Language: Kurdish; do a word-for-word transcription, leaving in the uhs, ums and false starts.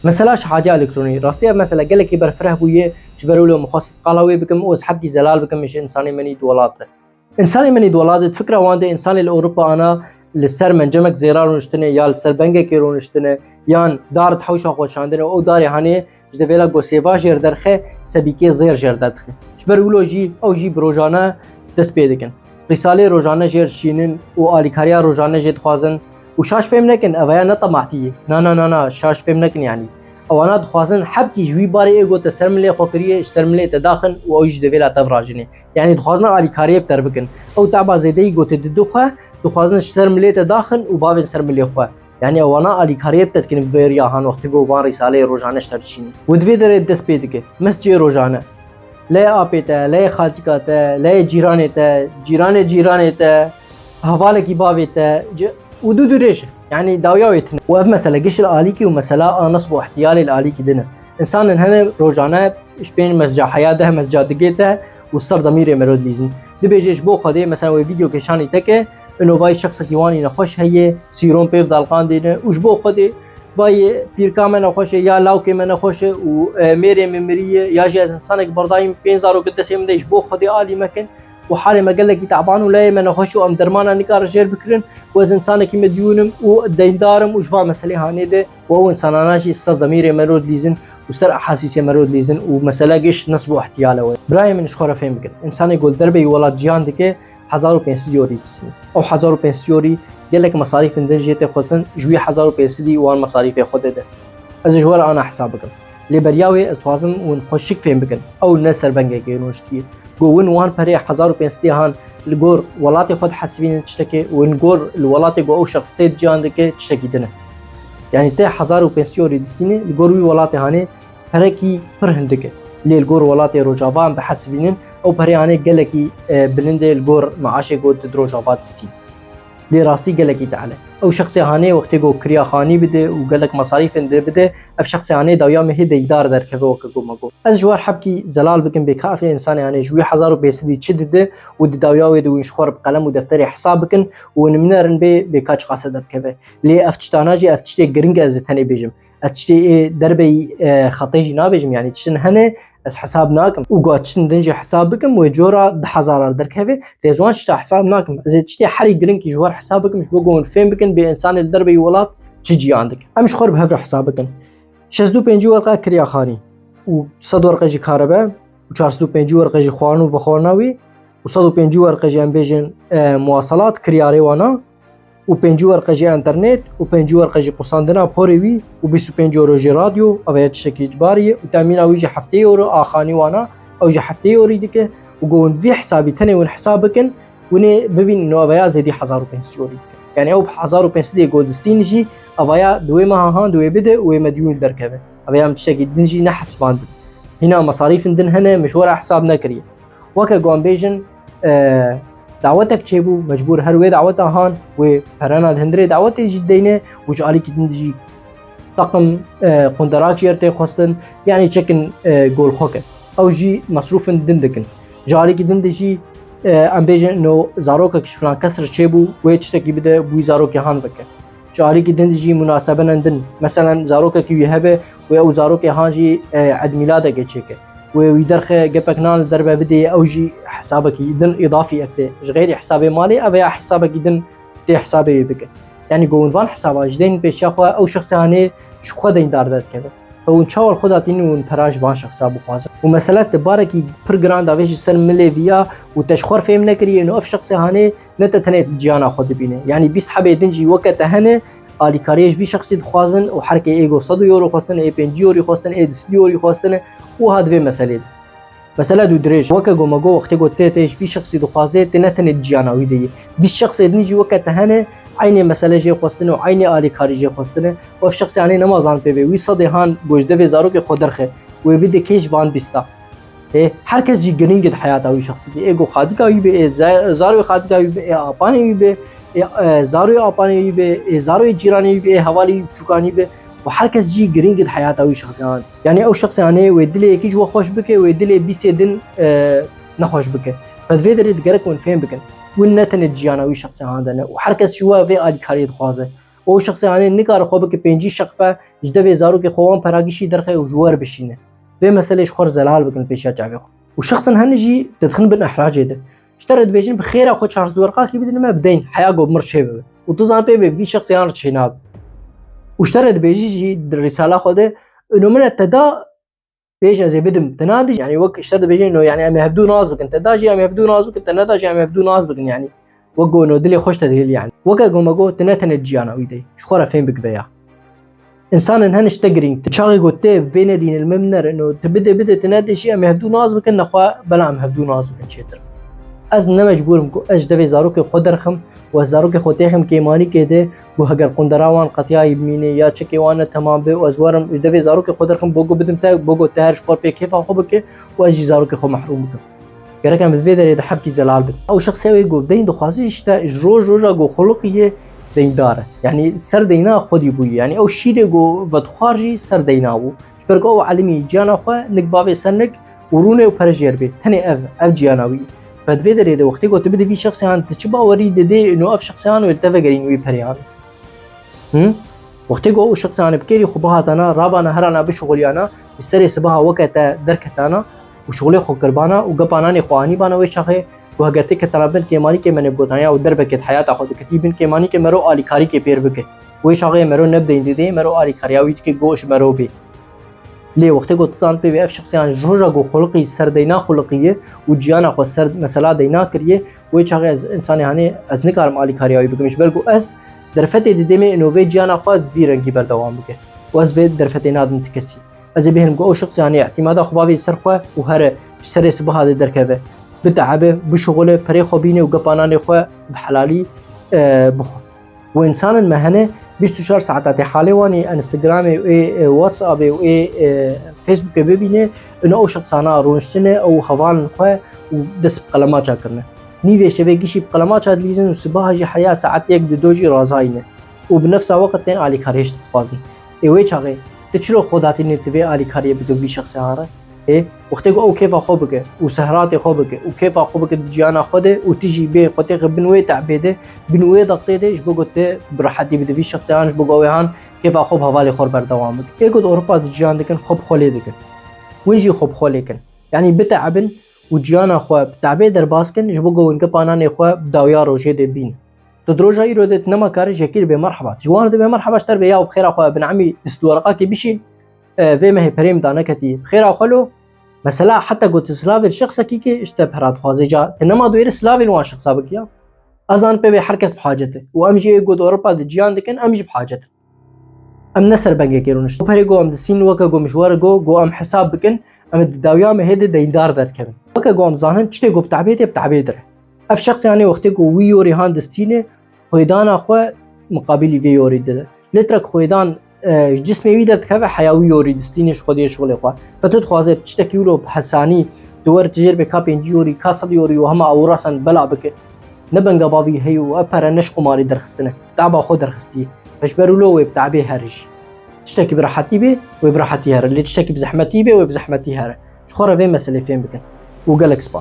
Mesela şehadiya elektronî. Rastî ev mesele gelekî berfireh bûye, ji ber wilo min xwest ez qala wê bikim û ez hebkî zelal bikim ji însanê min î di welat re. Însanê min î di welat de, di fikra wan de însanê li Ewropa ana li ser mencemek zêra rûniştine ya li ser bengekê rûniştine yan dar di hewşa xwe şandine û ew darê hanê ji devêla gosêva jêr derxe, sebîkê zêr jêr derdixe. Ji ber wilo jî ew jî bi rojane dest pê dikin. Rîsaleyê rojane jê dişînin û alîkariya rojane jê dixwazin û şaş fêm nekin, ev ya ne temahtî ye. Na, na, na, na, şaş fêm nekin yanî. Ewana dixwazin hebkî ji wî barê ê gote ser milê xwe kiriye, ji ser milê te daxin û ew jî devêla te virajinê. Yanî dixwazin alîkariyê bi te re bikin. Ew teba zêdeyî gote dide xwe, dixwazin ji ser milê te daxin û bavên ser milê xwe. Yanî ewana alîkariyê bi te dikin bi vê riya han wextê ku van rîsaleyê rojane ji te dişînin. Û di vê derê dest pê dike. Mescê rojane. Lê apê te, lê xaltika te, lê cîranê te, cîranê cîranê te, hevalekî bavê te, ci-, û du dirêj e. Yanî dawiya wê tune. Û ev mesele giş li alîkî û mesela a nesb û ihtiyalê li alîkî din e. Însanên hene rojane ji pênc mesca heya, deh mesca digê te û ser demîrê mero dilîzin. Dibêje ji bo Xwedê, mesela wê vîdeo kêşanî te ke, ino vay şexsekî wanî nexweş heye, sîron pê bi dalqandê ne û ji bo Xwedê vay pîrka me nexweş e ya lawkê me nexweş e û, e, mêrê min miriye ya jî ez însanek berdayîm pênc zarok di destê min de ji bo Xwedê alî me kin û halê me gelekî teban û leyê me nexweş û em dermana nikare jêr bikirin û ez însanekî mediyûn im û deyndar im û ji van meselê hanê de û ew însanana jî ser demîrê mero dilîzin û ser ehasîsê mero dilîzin û mesele giş nesb û ihtiyal e wê. Birayê min ji xwe re fêm bikin. Însanê ku li derbeyî welat jiyan dike, hezar û pênc sed yorî distîne. Ew hezar û pênc sed yorî gelek mesarîfên din jê tê xwestin, ji wî hezar û pênc sedî wan mesarîfê xwe dide. Ez ji we re ana hesab bikim. Lê beriya wê ez dixwazim hûn xweşik fêm bikin. Ew ne ser bengekê rûniştiye. Ku hûn wan perê hezar û pênc sedî han li gor welatê xwe dihesibînin tiştekê û li gor li welatê ku ew şexs tê ciyan dike tiştekî din e. Yanî te hezar û pênc sed yorî distîne, li gor wî welatê hanê perekî pir hindik e. Lê li gor welatê Rojava em bihesibînin, ew perê hanê gelekî, e, bilind e li gor meaşê ku tu di Rojava distînî. Lê rastî gelekî tehle. Ew şexsê hanê wextê ku kiriya xanî bide û gelek mesarîfên dê bide, ev şexsê hanê dawiya mehê deydar derkeve weke ku me got. Ez ji we re hebkî zelal bikim bê ka ev însanê hanê ji wî hezar û pênc sedî çi dide û di dawiya wê de hûn ji xwe re bi qelem û defterê hesab bikin û hûn binerin bê, bê ka çiqas e derdikeve. Lê ev tiştana jî ev tiştê giring e ez ê tenê bêjim. Ez tiştê ê derbeyî, e, xetê jî nabêjim, yanî tiştin hene ez hesab nakim. Û ga tiştin din jî hesab bikim, wê cora du hezar derkeve, lê ez wan tişta hesab nakim. Ez ê tiştê herî giringî ji we re hesab bikim, ji bo ku hûn fêm bikin bê însanê li derbeyî welat çi ciyan dike. Em ji xwe re bi hev re hesab bikin. Şêst û pêncî werqe kiriya xanî û sed werqe jî karebe û çar sed û pêncî werqe jî xwarin û vexwarina wî û sed û pêncî werqe jî em bêjin, e, muwaselat, kiryarê wana û pêncî werqe jî enternet û pêncî werqe jî qusandina porê wî û bîst û pênc euro jî radyo, ev ya tiştekî icbarî ye û temîna wî jî heftê euro a xanî wana, ew jî heftê euro dike û ku hûn vî hesabî tenê hûn hesab bikin, hûn ê bibînin ino ev ya zêdî hezar û pênc sed euro dike. Yanî ew bi hezar û pênc sed ê ku distîn jî, ev ya di wê meha han di wê bide û wê mediyûn derkeve. Ev ya em tiştekî din jî nehesibandin. Hîna mesarîfin din hene, min ji we re hesab nekiriye. Weke ku em bêjin, e, dawetek çêbû, mecbûr her wê daweta han, wê perena di hundirê dawetê jî dideyne û ji alîkî din jî taqim, e, qunderak jê re tê xwestin, yanî çekin, e, gol xwe kin. Ew jî mesrûfin din dikin. Ji alîkî din de jî, e, em bêjin, no zarokek ji filan kes re çêbû, wê tiştekî bide, bi wî zarokê han bike. Ji alîkî din jî munasebenen din. Meselen, zarokekî wî hebe, wê ew zarokê han jî, e, edmîladekê çêke. Wê wî derxe gepek nan li derve bidê, ew jî hesabekî din îdafî ev tê. Ji xeyrî hesabê malê, ev ya hesabekî din tê hesabê wê bike. Yanî ku hûn van hesaba ji deyn pêşiya xwe, ew şexsê hanê ji xwe deyndar derdikeve. Ew hûn çawa li xwe datînin hûn pera ji van şexsa bixwazin? Û mesele te barekî pir giran davêjî ser milê viya û te ji xwe re fêm nekiriye, ino ev şexsê hanê ne te tenê ciyana xwe dibîne. Yanî bîst hebê din jî weke te hene, alîkariyê ji vî şexsî dixwazin û her kê ê go sed euro xwestine, ê pêncî euro xwestine, ê du sed euro xwestine û ha di vê meselê de. Mesele dû dirêj. Weke ku me got, wextê ku tê tê ji vî şexsî dixwaze, tê ne tenê di ciyana wî de yê. Bîst şexsê din jî weke te hene, eynê mesele jê xwestine û eynê alîkarî jê xwestine. Û ev şexsê hanê nema zan pê bê. Wî sedê han ku ji devê zarokê xwe derxe. Wê bide kê ji van bîsta. Ê, her kes jî giring e di heyata wî şexsî de. Ê ku xadika wî be, ê za-, zarokê xadika wî be, ê apanê wî be, ê, e, zaroyê apanê wî be, ê zaroyê cîranê wî be, ê hevalê wî biçûkan wî be. Û her kes jî giring e di heyata wî şexsî han. Yanî ew şexsê hanê wê dilê yekî ji we xweş bike, wê dilê bîstê din, e, nexweş bike. Ped vê derê digerek hûn fêm bikin. Hûn ne tenê di jiyana wî şexsê han de ne. Û her kes ji we vê alîkariyê dixwaze. O şexsê hanê nikare xwe bike pêncî şeqfe ji devê zarokê xwe wan peragişî derxe û ji wer bişîne. Vê meselê ji xwe re zelal bikin pêşiya çavê xwe. Û şexsin hene jî te dixin bin ihracê de. Ji te re dibêjin bi xêra xwe çar sed werqakî bidin me bideyn, heya ku mir çê bibe. Û tu zan pê bê vî şexsê han re çê nabe. Û ji te re dibêjî jî di rîsala xwe de, ino min e te da, bêj ez ê bidim. Te nadî, yanî wek ji te dibêjin, ino, yanî em ê hevdû nas bikin. Te da jî em ê hevdû nas bikin, te neda jî em ê hevdû nas bikin, yanî. Wek ku ino dilê xwe ji te dihêl, yanî. Weke ku me got, tu ne tenê ciyana wî de yî. Ji xwe re fêm bik vêya. Însanên hene ji te girîng. Tu çaxê ku tê vê nedî li min binere, ino tu bide bide, tu nedê jî em ê hevdû nas bikin, nexwe bela em hevdû nas bikin çêtir. Ez ne mecbûr im ku ez ji devê zarokê xwe derxim û ez zarokê xwe têxim kêmanîkê de, ku heger qundera wan qetiyayî bimîne ya çekê wan ne temam be û ez werim ji devê zarokê xwe derxim, bo ku bidim te, bo ku te her ji xwe pê kêfa xwe bike û ez jî zarokê xwe mehrûm bikim. Gerek em bi vê derê de hebkî zelal bin. Ew şexsê wê ku deyn dixwaze, işte ji roj roja ku xuliqî yê deyndar e. Yanî ser deyna xwedî bûyî. Yanî ew şîrê ku vedixwar jî ser deyna bû. Ji ber ku ew elimî ciyana xwe nik bavê ser nik û rûnê û pere jêr bê. Tenê ev, ev ciyana wî. Ve di vê derê de wextê ku tu bidî vî şexsê han, tu çi bawerî didê, ino ev şexsê han wê li te vegerîn wî perê han. Hı? Wextê ku ew şexsê han bi kêrî xwe bihatana, rabana herana bişuxuliyana, bi serê sibaha weke te derketana û şuxulê xwe kirbana û gepa nanê xwe anîbana wê çaxê ku heger tê ketana bin kêmanîkê me nê bi gotaniya û derbekê di heyata xwe diketî bin kêmanîkê mero alîkarîkê pêr bike. Wê çaxê mero nebideyîn didê, mero alîkariya wî dike go ji mero bê. Lê wextê ku tu zan pê bê ev şexsê yan ji roja ku xuliqî ser deyna xuliqî ye û ciyana xwe ser mesela deyna kiriye, wê çaxê ez însanê hanê ez nikarim alîkariya wî bikim. Ji ber ku ez derfetê didê me ino vê ciyana xwe vî rengî berdewam bike. Û ez vê derfetê nadim ti kesî. Ez ê bihêlim ku ew şexsê hanê îtîmada xwe bavê ser xwe û here ji serê sibiha de derkeve. Biteebe, bişuxule, perê xwe bîne û gepa nanê xwe bi helalî, e, bixwe. Û însanên me hene bîst û çar saeta tê halê wan ê Instagramê û ê, e, WhatsAppê û ê, e, Facebookê bibîne, ino ew şexsana rûniştine ew hevalên xwe û dest bi qelemaça kirine. Nîvê şevê gişî bi qelemaça dilîzin û sibaha jî heya saet yek di do jî razayîne û bi nefsa weqt tên alîkariyê ji te dixwazin. Ê wê çaxê tu çiro xwe datînî tu vê alîkariyê bidin vî şexsê han re? Ê, wextê ku ew kêfa xwe bike û sehratê xwe bike û kêfa xwe bike di ciyana xwe de û tu jî bê xwe têxe bin wê te'bê de, bin wê dextê de, ji bo ku tu bi rehetî bide vî şexsê han, ji bo ku ew ê han kêfa xwe bi hevalê xwe re berdewam bike. Ê ku di Ewropa de jiyan dikin, xwe bi xwe lê dikin. Win jî xwe bi xwe lê kin. Yanî bite'bin û ciyana xwe bi te'bê derbas kin, ji bo ku win gepa nanê xwe bi dawiya rojê de bînin. Tu di roja îro de tu nema kare ji yekî re bê merheba. Tu ji wan re dibê merheba, ji te re bê ya bi xêra xwe, bin emî dest û werqakê bişîn, e, vê mehê perê min daneketî. Bi xêra xwe lo, mesela heta ku tu silavê li şexsekî kê, ji te pera dixwaze ca. Tu nema duyê re silavê li wan şexsa bikî ya. Ez zanim pê bê her kes bi hacet e. Û em jî ê ku di Ewropa de ciyan dikin, em jî bi hacet in. Em ne ser bengekê rûniştin. Perê ku em disîn weke ku min ji we re got, ku em hesab bikin, em di dawiya mehê de deyndar derdikevin. Weke ku em zanin, tiştê ku bi te'bê tê, bi te'bê dire. Ev şexsê hanê wextê ku wî yorî han distîne, xwêdana xwe miqabîlî vê yorî dide. Lê tirek xwêdan, e, ji cismê wî derdikeve, heya wî yorî distîne ji xwediyê şixulê xwe. Ve tu dixwaze tiştekî wilo bi hesanî, tu wer tu jêr bê ka pêncî yorî, ka sed yorî û hema ew rasen bela bike. Ne benga bavî heye û ev pere ne ji qumarê derxistine. Te'ba xwe derxistiye. Ve ji ber wilo wê bi te'bê here jî. Tiştekî bi rehetî bê, wê bi rehetî here. Lê tiştekî bi zehmetî bê, wê bi zehmetî here. Ji xwe re vê meselê fêm bikin. Û gelek spas.